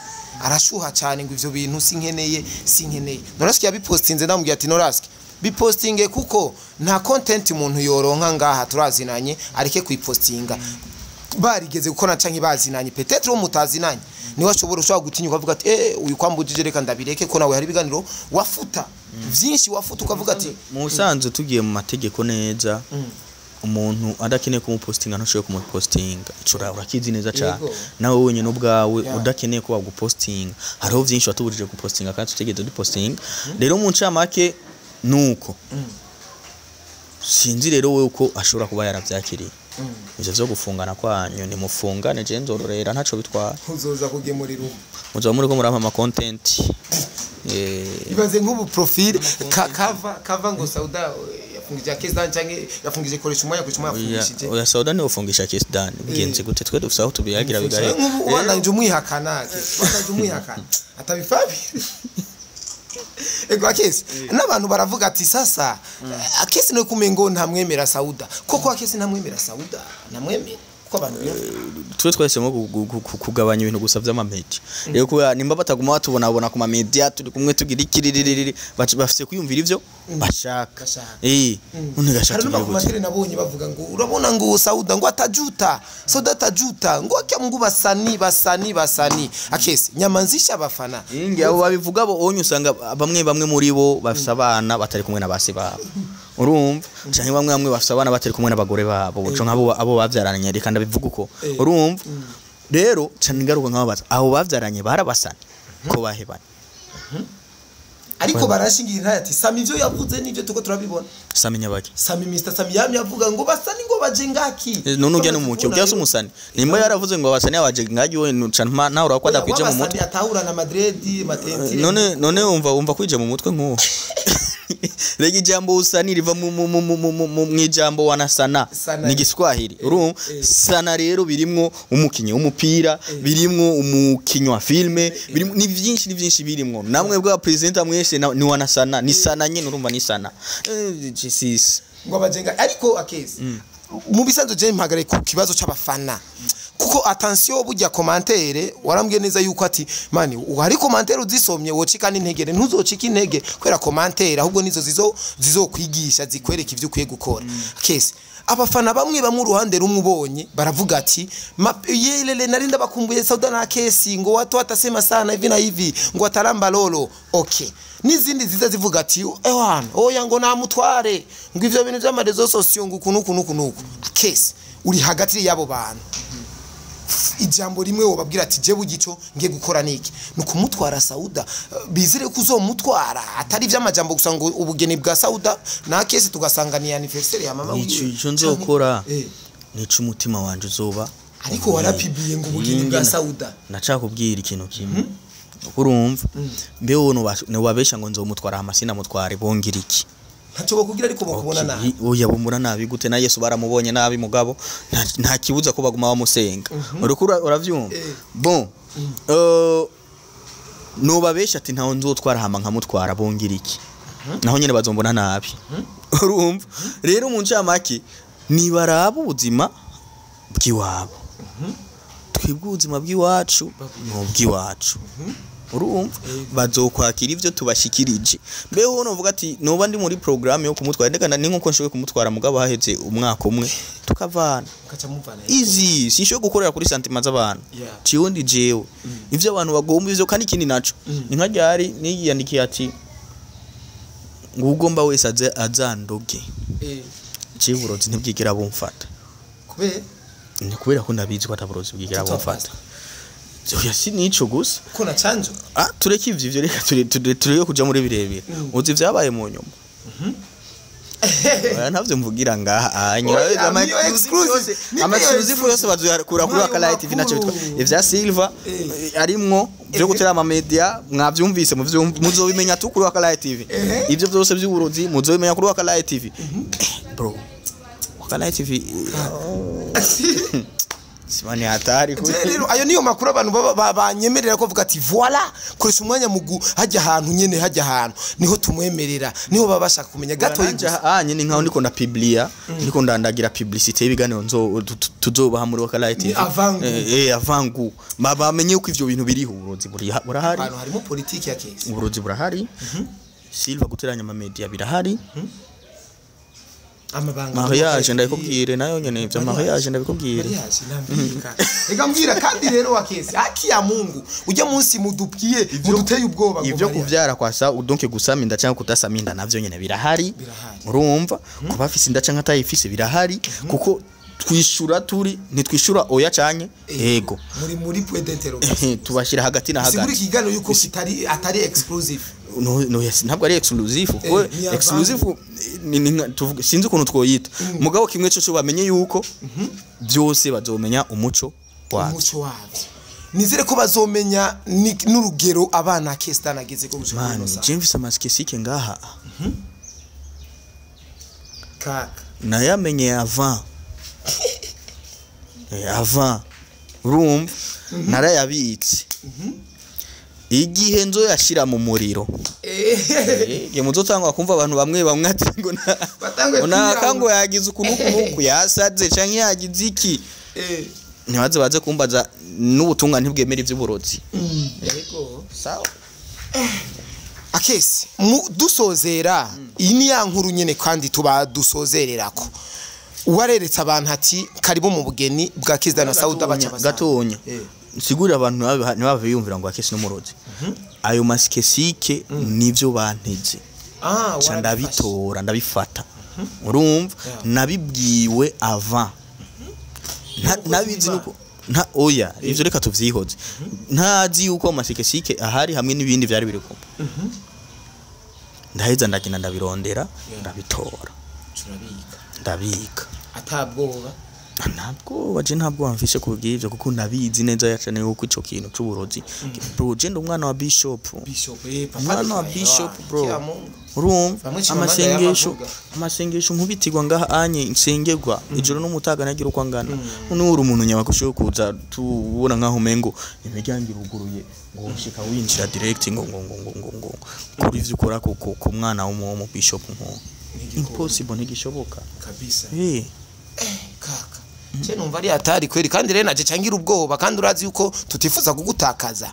S1: arashuha cyane ngo ivyo bintu sinkeneye, sinkeneye. Noraski yabipostinze, ndamubwira ati: "Noraski, bipostinge kuko nta content umuntu yoronka ngaha turazinanye areke kuyipostinga." Barigeze gukora canke bazinanye, peut-être wo mutazinanye niwe ushobora gutinyuka ukavuga ati uyu kwambujije, reka ndabireke, ko nawe hari ibiganiro wafuta vyinshi, wafuta ukavuga ati
S2: Mu busanzwe tugiye mu mategeko neza, umuntu adakeneye kumupostinga ntushoboye kumupostinga. Ico urakizi neza cyane. Nawe wenyine ubwawe udakeneye ko bagupostinga, hariho vyinshi watubujije gupostinga kandi tutigeze dupostinga. Rero mu ncamake nuko sinzi rero wewe uko ashobora kuba yaravyakiriye ivyo vyo gufungana kwanyu. Nimufungane, je nzororera, ntaco bitwara.
S1: Uzoza kugemurira umwe.
S2: Muzoba muriko murampa ama content.
S1: Ibaze nk'ubu profile kava kava ngo Sauda yafungije Akes Don canke yafungije koresha umwanya, koresha umwanya yafungishije.
S2: Oya, Sauda niwe ufungisha Case Dan, bigenze gute? Twe dufise aho tubiyagira bigahe.
S1: Nk'ubu ubandanyije umwihakana, ubandanyije umwihakana atabifabire. Ego Akesi, n'abantu baravuga ati sasa Akesi niwe kumengo ntamwemera Sauda. Koko Akesi ntamwemera Sauda, ntamwemera kuko abantu
S2: Twe twahisemo kugabanya ibintu gusa vy'amamedia rero, kubera nimba bataguma batubonabona ku mamedia turi kumwe tugira ikiririri, bafise kwiyumvira ivyo bashaka.
S1: Bashaka.
S2: None gasha
S1: Hari
S2: tugiye gute?
S1: n'ama commentaires nabonye bavuga ngo urabona ngo Sauda ngo atajuta, Sauda atajuta, ngo akia Mungu basani basani basani. Akesi nyamanzisha abafana.
S2: Ingi abo babivuga bo onye usanga bamwe bamwe muri bo bafise abana batari kumwe na base babo, urumva, canke bamwe bamwe bafise abana batari kumwe n'abagore babo, canke abo bavyaranye, reka ndabivuga uko, urumva. Rero cane ingaruka nk'ababaza abo bavyaranye barabasana ko bahebanye.
S1: Ariko barashingira intaya ati Sami ivyo yavuze nivyo tuko turabibona.
S2: Sami nyabaki?
S1: Sami, Mr Sami yamye avuga ngo basani ngo baje ngaki.
S2: None urya n'umucyo urya se umusani nimba yaravuze ngo abasani abaje ngaki, we cane nawe urakwa adakwije mu mutwe.
S1: Atahura na Madrid matentire.
S2: None wumva kwije mu mutwe nk'uwo. Rega ijambo usani riva mu mwijambo wanasana.
S1: Sana.
S2: Ni Giswahili, urumva. Sana rero birimwo umukinyi w'umupira, birimwo umukinyi wa filme, birimwo ni byinshi, ni byinshi birimwo. Namwe bwa presenter mwese ni wanasana, ni sana nyene, urumva, ni sana. G6.
S1: Ngo abajenga. Ariko Akesi, mu bisanzwe je mpagare ku kibazo c'abafana, kuko attention, burya commentaire warambwiye neza yuko ati mani hari commentaire uzisomye wocika n'integere, ntuzocika intege kubera commentaire, ahubwo nizo zizokwigisha, zikwereka ivyo ukwiye gukora. Akesi, abafana bamwe bamwe uruhande rumwe ubonye baravuga ati yelele nari ndabakumbuye Sauda na Kesi, ngo watu watasema sana hivi na hivi, ngo ataramba lolo. Okay, n'izindi ziza zivuga ati ewana oya, ngo namutware, ngo ivyo bintu vy'ama réseaux sociaux, ngo uku nuku nuku nuku. Kesi uri hagati y'abo bantu, ijambo rimwe wobabwira ati je bugico ngiye gukora niki ni ukumutwara Sauda. Bizire ko uzomutwara, atari ivy'amajambo gusa, ngo ubugeni bwa Sauda na Kesi tugasanga ni anniversaire ya mama
S2: Ico
S1: wiwe.
S2: ico nzokora nico umutima wanje uzoba.
S1: Ariko warapibiye ngo ubugeni bwa Sauda.
S2: Ndacakubwira ikintu kimwe, urumva, mbe wowe ntiwabesha ngo nzomutwara hama sinamutware, bongira iki?
S1: Ntacyo bakubwira, ariko bakubona nabi.
S2: Oya, bumura nabi gute? Na Yesu baramubonye nabi, mugabo nta kibuza ko baguma bamusenga. Uriko uravyumva? Bon, nubabesha ati ntawe nzotwara hama nkamutwara, bongira iki? Naho nyene bazombona nabi, urumva. Rero mu ncamake nibaraba ubuzima bw'iwabo, twebwe ubuzima bw'iwacu ni ubw'iwacu, urumva, bazokwakira ivyo tubashikirije. Mbeho novuga ati noba ndi muri programme yo kumutwara, ndeka ni nkuko nshoboye kumutwara, mugabo haheze umwaka umwe tukavana.
S1: Ukaca muvana.
S2: Easy, sinshoboye gukorera kuri sentiments z'abantu. Ciwe ndi jewe, ivyo abantu bagomba ivyo. Kandi ikindi naco ni nka ryari niyiyandikiye ati ngo ugomba wese aze azandoge, jewe uburozi ntibwigera bumfata.
S1: Kubera?
S2: Ni kubera ko ndabizi ko ataburozi bwigera
S1: Tutwa.
S2: bumfata. Oya, si nico gusa.
S1: Ko na chanjo.
S2: Ah, tureke ivyo, reka tureke kuja muri birebire. Uzi vyabaye mu nyuma? Oya, ntavyo mvugira ngaha anya.
S1: Oya, niyo exclusive. Niyo
S2: Ama exclusive yose bazuyakura kuri
S1: Nayo
S2: Akalight TV, naco bitwa
S1: makuru.
S2: ivya Silva arimwo byo gutera ama media, mwavyumvise, muzobimenya tu kuri Akalight TV. Ivyo byose by'uburozi muzobimenya kuri Akalight TV. Bro, Akalight TV simani hatari
S1: Je rero ayo niyo makuru abantu banyemerera ko vuga ati voila, koresha umwanya mugu hajya ahantu nyene, hajya ahantu niho tumwemerera, niho baba bashaka kumenya gato.
S2: Nanje nyine nkaho ndiko ndapiblia, ndiko ndandagira publicité y'ibiganiro nzo tuzobaha muri Wakalight TV.
S1: Ni avangu.
S2: Avangu bamenye uko ivyo bintu biriho. Uburozi burahari.
S1: Ahantu harimo politiki ya Kesi.
S2: Uburozi burahari, Silva guteranya ama media birahari.
S1: Amabanga
S2: Mariage ndabikubwire nayo nyene, ivyo mariage ndabikubwire.
S1: Mariage nambika. Reka mbwira kandi rero wakese, haki ya Mungu, ujya munsi mudubwiye muduteye ubwoba ngo
S2: Ivyo
S1: mariage.
S2: Kuvyara kwa sa, donc gusama inda cyangwa kudasama inda, navyo nyene birahari.
S1: Birahari.
S2: Urumva, kuba afise inda canke atayifise birahari, kuko twishura turi ntitwishura oya canke ego.
S1: Muri point d'interrogation.
S2: Tubashira hagati na
S1: Sigura
S2: hagati.
S1: ikiganiro yuko kitari atari exclusive.
S2: No, yes, ntabwo ari exclusive, kuko
S1: Ni avant.
S2: exclusive sinzi ukuntu twoyita, mugabo kimwe cyo bamenye yuko byose bazomenya umuco wabyo.
S1: Umuco wabyo, nizere ko bazomenya n'urugero abana Kestan ageze ko gushika
S2: Man,
S1: kuri ino saha.
S2: je mfise amasikesike ngaha.
S1: Kaka.
S2: Nayamenye avant, avant, urumva, narayabitse igihe nzoyashira mu muriro. Igihe muzotangwa kumva abantu bamwe bamwe ati ngo na
S1: Batanguye
S2: ngo naka
S1: kwirahura.
S2: Ngo yagize uku n'uku n'uku, yasaze canke yagize iki, ntibaze baze kumbaza n'ubutunga ntibwemera ivy'uburozi.
S1: Yego.
S2: Sawa.
S1: Akesi, mu dusozera, iyi ni ya nkuru nyene kandi tuba dusozererako. Wareretse abantu ati karibu mu bugeni bwa Kizda na Sauda, baca basanga.
S2: Gatonya. Sigurira abantu ntibave biyumvira ngo akesi n'umurozi. Ayo masikesike nivyo banteze.
S1: Ah,
S2: Ca
S1: warabifashe.
S2: Ndabitora, ndabifata, urumva, nabibwiwe avant. Nabizi nuko nta oya, ivyo reka tuvyihoze. Ntazi yuko amasikesike ahari hamwe n'ibindi vyari biri kumwe, ndaheza ndagenda ndabirondera, ndabitora.
S1: Turabika.
S2: Ndabika.
S1: Atabwoba.
S2: Ntabwo baje, ntabwo bamfishe kubw'ivyo, kuko ndabizi neza cyane yuko ico kintu c'uburozi, bro, je ndi umwana wa bishop.
S1: Bishop, papa.
S2: Umwana wa bishop, bro.
S1: Kira Mungu.
S2: Urumva,
S1: Bamwe Chimamanda
S2: amasengesho
S1: yamavuga.
S2: Amasengesho nkubitirwa ngaha anye, nsengerwa ijoro n'umutaga, nagira uko angana. None uri umuntu nyabako ushoboye kuza tubona nkaho umengo imiryango iruguruye, ngo ushika winjira direct, ngo kuri ivyo ukora ku mwana w'umu bishop nko impossible, ntigishoboka.
S1: Kabisa. Kaka. Je numva ari atari kweri, kandi rero naje cangira ubwoba, kandi urazi yuko tutifuza kugutakaza.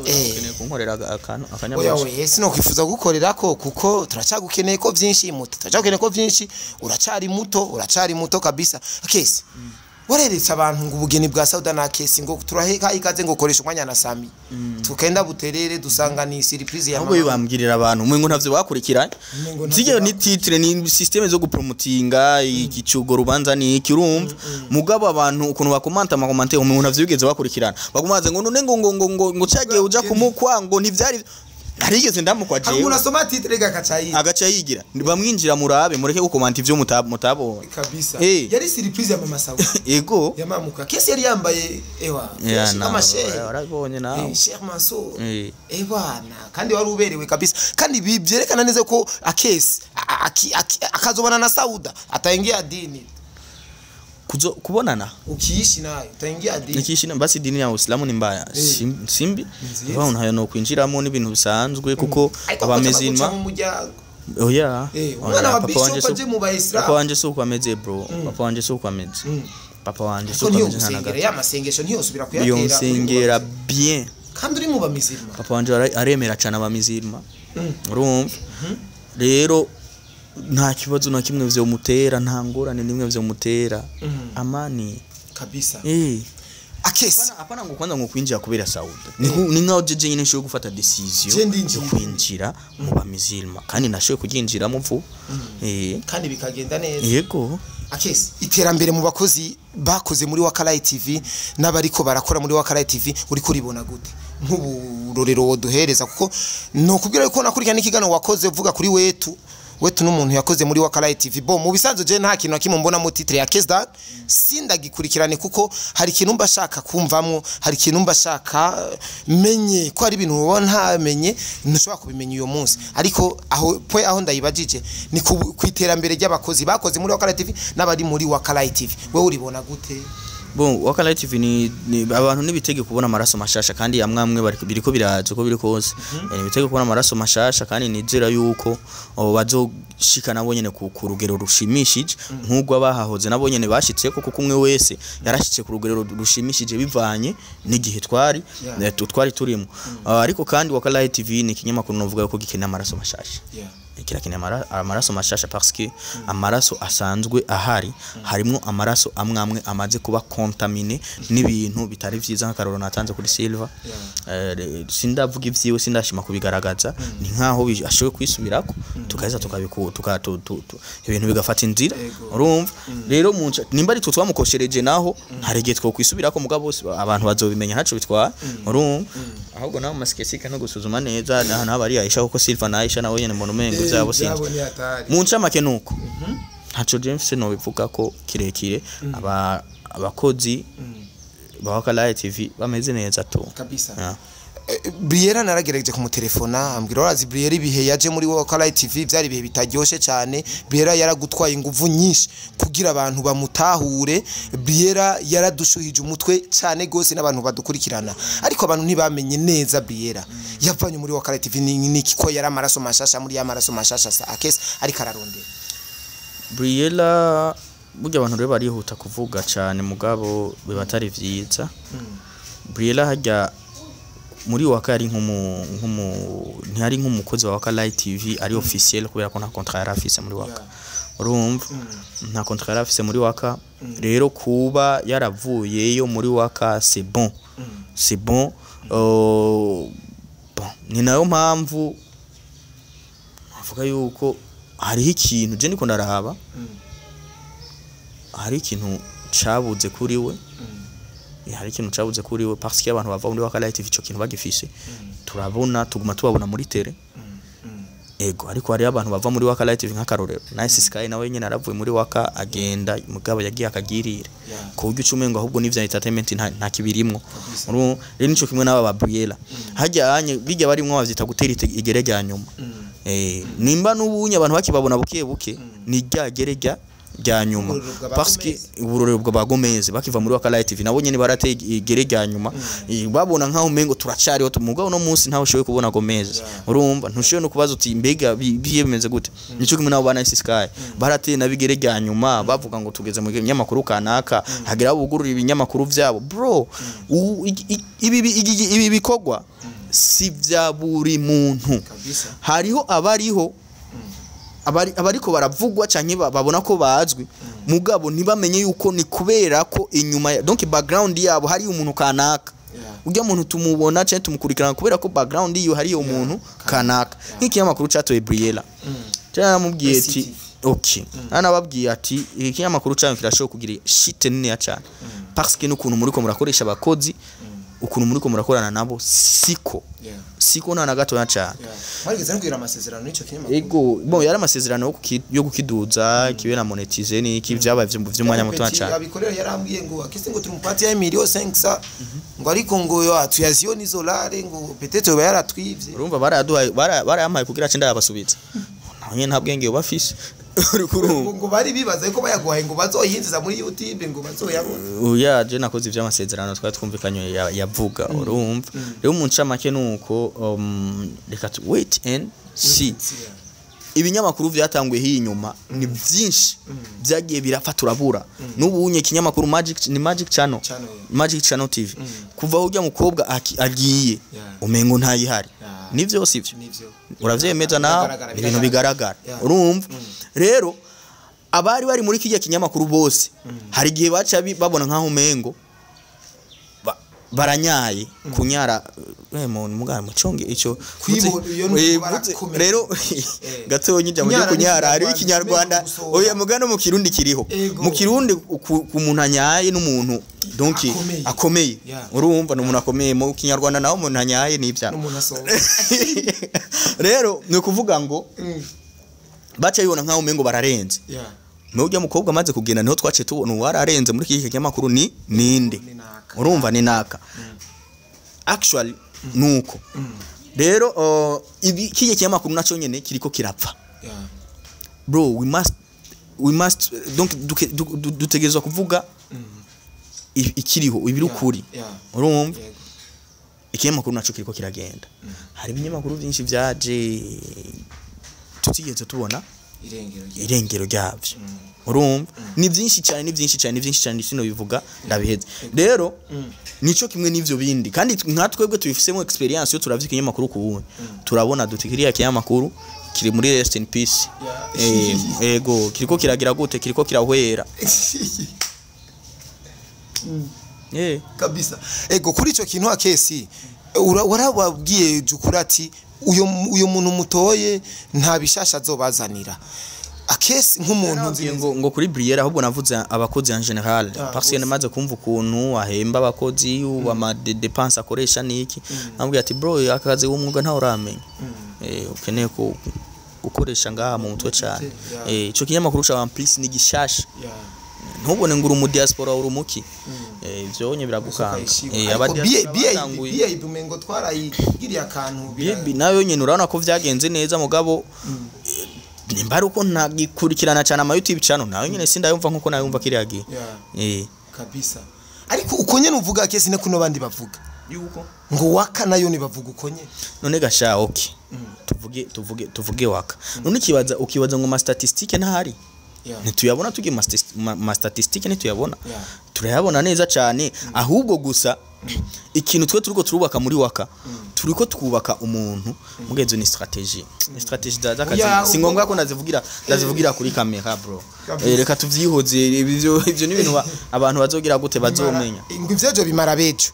S2: Ukeneye kunkorera akantu
S1: Oya.
S2: akanyabasha.
S1: Oya, sinokwifuza gukorera ko kuko turacyagukeneye ko byinshi muto, turacyagukeneye ko byinshi, uracari muto, uracari muto kabisa. Kesi, wareretse abantu ngo ubugeni bwa Sauda na Kesi, ngo turaheka ikaze, ngo koresha umwanya na Sami, tukenda buterere, dusanga ni surprise ya
S2: Ahubwo
S1: mama.
S2: bibambwirira abantu mwe ngo ntavyo bakurikiranye.
S1: Umengo ntavyo.
S2: Zige ni titre, ni système zo gupromotinga ikicugo rubanza ni iki, urumva, mugabo abantu ukuntu bakomanta amakomante, umuntu ntavyo bigeze bakurikirana, bagumaze ngo none ngo cagiye uja kumukwa, ngo ntivyari narigeze ndamukwa.
S1: Hari umuntu
S2: Jewe
S1: asoma titre gakacayi.
S2: Agaca yigira bamwinjira, murabe mureke gukomanta ivyo mutabonye.
S1: Kabisa. Yari surprise ya mama Sauda.
S2: Ego.
S1: Ya mamuka. Kesi yari yambaye ewa
S2: Ya,
S1: fresh kama shehe.
S2: warabonye nawe.
S1: Sheikh Mansour. Bwana, kandi wari uberewe kabisa, kandi ibi byerekana neza ko Akesi akazobana na Sauda ataingia dini.
S2: Kuzo kubonana.
S1: Ukiishi nayo utaingia dini.
S2: Nikishi basi dini ya Uislamu ni mbaya? Simbi.
S1: Nziza.
S2: Abantu hayo no kwinjiramo n'ibintu bisanzwe, kuko
S1: Ariko
S2: abamezima
S1: mu muryango.
S2: Oya.
S1: Umwana
S2: Oya,
S1: wa
S2: papa
S1: bishop
S2: wanje
S1: aje mu bayisilamu.
S2: Papa wanje si uko ameze, bro. Papa wanje si uko ameze. Papa wanje si
S1: Ko
S2: uko
S1: niyo
S2: ameze nta na
S1: gusengera,
S2: gato.
S1: ya masengesho ntiyosubira kuyatera.
S2: Iyo nsengera bien.
S1: Kandi uri mu bamizirima.
S2: Papa wanje aremera cyane abamizirima, urumva rero nta kibazo na kimwe vyomutera, nta ngorane nimwe vyomutera, amani.
S1: Kabisa. Akesi.
S2: Hapana ngo kwanza ngo kwinjira kubera Sauda ni nkaho jeje nyine nshoboye gufata decision
S1: Je ndinjiye.
S2: yo kwinjira mu bamizirima, kandi nashoboye kuryinjiramo vuba.
S1: Kandi bikagenda neza.
S2: Yego.
S1: Akesi, iterambere mu bakozi bakoze muri Wakalayi TV n'abariko barakora muri Wakalayi TV uri kuribona gute? Nk'uburorero woduhereza, kuko nokubwira yuko nakurikirana n'ikiganiro wakoze uvuga kuri wetu wetu n'umuntu yakoze muri Wakalayi TV. Bo mu bisanzwe je nta kintu na kimwe mbona mu titre ya Kesdan, sindagikurikirane, kuko hari ikintu mba shaka kumvamwo, hari ikintu mba shaka menye, ko hari ibintu ubona ntamenye, ntushobora kubimenya uyo munsi. Ariko aho pwe aho ndayibajije ni ku iterambere ry'abakozi bakoze muri Wakalayi TV n'abari muri Wakalayi TV, wewe uribona gute?
S2: Bon, Wakala TV ni abantu nibitege kubona amaraso mashasha, kandi amwamwe bari biriko biraza uko biri kose. Nibitege kubona amaraso mashasha, kandi nizera yuko abo bazoshika nabo nyene ku rugero rushimishije nk'urwo abahahoze nabo nyene bashitseko, kuko umwe wese yarashitse ku rugero rushimishije bivanye n'igihe twari twari turimo. Ariko kandi Wakala TV ni ikinyamakuru novuga yuko gikeneye amaraso mashasha. Kirakeneye amaraso mashasha, parce que amaraso asanzwe ahari harimwo amaraso amwe amwe amaze kuba contaminé n'ibintu bitari vyiza, nk'akaroro natanze kuri Silva. Sindavuga ivyiwe, sindashima kubigaragaza. Ni nkaho ashoboye kwisubirako, tukaheza tukabiku tuka tu, tu, tu, ibintu bigafata inzira. Urumva rero nimba ari twe twamukoshereje, naho hari igihe twokwisubirako, mugabo bose abantu bazobimenya, ntaco bitwaye. Urumva, ahubwo nawe masikesika no gusuzuma neza naho naho ari Aisha, kuko Silva na Aisha nawe nyene mbona umengo vyabo sinzi.
S1: Byabo ni hatari.
S2: Mu ncamake nuko ntaco James no bivuga ko kirekire, aba abakozi ba Wakalaye TV bameze neza tu.
S1: Kabisa.
S2: Yeah.
S1: Briera naragerageje kumutelefona, ambwira, urazi Briera, ibihe yaje muri Wakalaye TV byari ibihe bitaryoshe cyane. Briera yaragutwaye inguvu nyinshi kugira abantu bamutahure. Briera yaradushuhije umutwe cyane gose n'abantu badukurikirana, ariko abantu ntibamenye neza Briera yavanye muri Wakalaye TV ni ko yari amaraso mashasha muri ya maraso mashasha sa akes ariko ararondera.
S2: Briella, burya abantu rero barihuta kuvuga cyane, mugabo biba atari vyiza. Briella hajya muri Waka yari nkumu ntiyari nk'umukozi wa Waka Light TV ari officiel, kubera ko nta contrat yari afise muri Waka. Urumva, nta contrat yari afise muri Waka. Rero kuba yaravuyeyo muri Waka, c'est bon, c'est bon. Bon, ni nayo mpamvu avuga yuko hariho ikintu je ndiko ndaraba, hari ikintu cabuze kuri we. Hari ikintu cabuze kuri we, parce que abantu bava muri Waka Light TV ico kintu bagifise, turabona tuguma tubabona muri télé. Ego, ariko hariho abantu bava muri Waka Light TV, nk'akarorero Nice Sky, nawe nyene aravuye muri Waka agenda, mugabo yagiye akagirira ku buryo ucumengo ahubwo n'ivya entertainment nta kibirimwo. Urumva rero, nico kimwe n'aba ba Briella hajya anye bijya barimwo, bavyita gutera igere rya nyuma. Nimba n'ubunye abantu bakibabona buke buke, ni rya gere rya nyuma.
S1: Uburorero bwa ba
S2: Parce que
S1: Gomez.
S2: Uburorero bwa ba Gomez bakiva muri Waka Light TV, nabo nyene barateye igere rya nyuma. Babona nkaho umengo turacariho, mugabo no munsi ntawe ushoboye kubona Gomez. Urumva, ntushoboye no kubaza uti mbega biye bimeze gute? Nico kimwe nabo ba Nice Sky barateye nabigere rya nyuma, bavuga ngo tugeze mu binyamakuru kanaka, hagira bugurura ibinyamakuru vyabo. Bro, ibi bikorwa si vya buri muntu.
S1: Kabisa.
S2: Hariho abariho abariko baravugwa canke babona ko bazwi, mugabo ntibamenye yuko ni kubera ko inyuma donc background yabo hari umuntu kanaka. Ujya muntu tumubona canke tumukurikirana kubera ko background yiwe hari umuntu kanaka, nk'ikinyamakuru catoye Briella cyaramubwiye ati
S1: SCTV.
S2: Okay, anababwiye ati iki kinyamakuru cyanyu kirashobora kugira shite nini cyane, parce que n'ukuntu muriko murakoresha abakozi, ukuntu muriko murakorana nabo, siko siko nta na gatoya cyane.
S1: Mwarigeze no kugira amasezerano n'ico kinyamakuru?
S2: Ego, bon, yari amasezerano yo kukiduza kibe na monétiser n'iki, vyabaye vy'umwanya muto
S1: Petit
S2: cyane.
S1: Abikorera yarambwiye ngo akisi ngo tumupatie milio 500, ngo ariko ngo yo tuyazioni zolare, ngo peut-être yoba yaratwivye.
S2: Urumva, barayaduhaye, barayampaye kugira ace ndayabasubiza, naho nyene nta bwenge bafise. Uriko urumva?
S1: Ngo bari bibaza yuko bayaguhaye ngo bazoyinjiza muri YouTube, ngo bazoyabona.
S2: Oya, je nakoze ivy'amasezerano twari twumvikanye yavuga. Urumva rero, mu ncamake nuko reka wait and see. Ibinyamakuru vyatanguye hiyi inyuma ni vyinshi, vyagiye birapfa turabura. N'ubu unye ikinyamakuru Magic, ni Magic Channel.
S1: Channel, yeah.
S2: Magic Channel TV, kuva aho ujya mukobwa agiye, umengo ntayihari. Nivyo sivyo?
S1: Nivyo.
S2: Uravyemeza nawe?
S1: Biragaragara.
S2: Ibintu bigaragara. Urumva rero, abari bari muri kijya kinyamakuru bose hari igihe baca babona nkaho umengo baranyaye kunyara, muntu mugara muconge ico.
S1: Kwibona, iyo ni barakomeye.
S2: Rero gatonya ijambo ryo
S1: Kunyara ni
S2: kunyara hariho
S1: Ikinyarwanda,
S2: Ikinyarwanda.
S1: gusohora.
S2: Oya, mugano mu Kirundi kiriho.
S1: Ego.
S2: Mu Kirundi ku muntu anyaye n'umuntu donc
S1: Akomeye.
S2: akomeye. Urumva, ni umuntu akomeye. Mu Kinyarwanda naho umuntu anyaye n'ibya
S1: N'umuntu asohoka.
S2: Rero ni ukuvuga ngo baca bibona nkaho umengo bararenze. Mwe ujya mukobwa amaze kugenda, niho twaciye tubona uwararenze muri iki kinyamakuru ni ninde.
S1: Ni naka.
S2: Urumva, ni naka actually. Nuko rero ibi kije kinyamakuru naco nyene kiriko kirapfa. Bro, we must donc dutegerezwa kuvuga ikiriho, ibiri ukuri. Urumva, ikinyamakuru naco kiriko kiragenda. Hari ibinyamakuru byinshi vyaje tutigeze tubona
S1: Irengero rye.
S2: irengero ryabyo. Urumva, ni byinshi cyane, ni byinshi cyane, ni byinshi cyane, sino bivuga ndabiheze. Rero nico kimwe n'ivyo bindi, kandi nka twebwe tubifisemo experience, iyo turavye ikinyamakuru ku wundi turabona duti kiriya kinyamakuru Kiri muri rest in peace. Ego, kiriko kiragira gute, kiriko kirahwera.
S1: Kabisa. Ego, kuri ico kintu, akesi warababwiye jukura ati uyo muntu mutoye nta bishasha azobazanira. Akesi nk'umuntu nzi
S2: Nababwiye ngo kuri Briere, ahubwo navuze abakozi en général, parce que
S1: bose.
S2: Namaze kumva ukuntu ahemba abakozi, ama dépenses akoresha niki, namubwiye ati: "Bro, akazi w'umwuga ntawe uramenya, ukeneye ko gukoresha ngaha mu mutwe cyane." Ico kinyamakuru ca One Piece ni gishasha, ntubone ngo uri mu diaspora, uri umuki, ivyo nye biragukanga.
S1: Ariko
S2: Aba diaspora batanguye.
S1: BAB umengo twarayigiriye akantu
S2: BAB nayo nyene urabona ko vyagenze neza, mugabo nimba ari uko ntagikurikirana cyane ama YouTube channel, nayo nyene sindayumva nkuko nayumva kiriya gihe.
S1: Kabisa, ariko uko nyene uvuga, kesi ne kuno bandi bavuga
S2: Yuko
S1: ngo Waka nayo nibavuga uko nyene.
S2: None gasha, okay, tuvuge Waka, none ukibaza ngo ma statistique ntahari? Ntituyabona? Tugiye ma statistique ntituyabona? Turayabona neza cyane. Ahubwo gusa ikintu twe turiko turubaka muri Waka, turiko twubaka umuntu mugenzi, ni stratégie z'akazi. Si ngombwa ko ndazivugira kuri kamera, bro. Reka tuvyihoze. Ivyo ni ibintu abantu bazogira gute, bazomenya.
S1: Ngo ivyejo bimara bejo.